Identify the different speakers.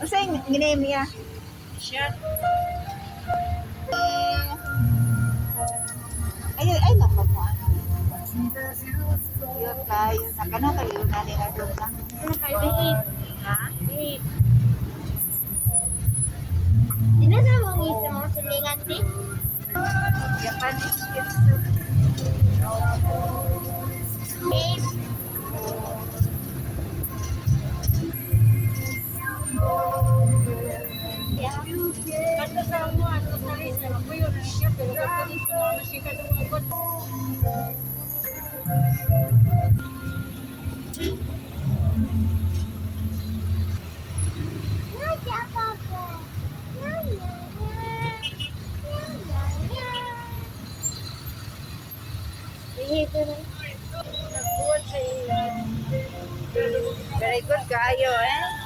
Speaker 1: Kasi yung name niya?
Speaker 2: Siya.
Speaker 1: Eh, ay, ay, naku mo. Yun kayo. Nakano kayo na nila doon na.
Speaker 2: Ano kayo? Behave.
Speaker 1: Ha?
Speaker 2: Behave. Sino sa mong isa mga silingan, ti?
Speaker 1: Japanese Shih Tzu.
Speaker 2: Behave. Yeah.
Speaker 3: Kato sa mo, ano sa isa, mapuyo na siya, pero kato dito, ano siya kadungog.
Speaker 2: Behave ka na.
Speaker 3: Nagbuhat sa iya.
Speaker 1: Very good kayo eh.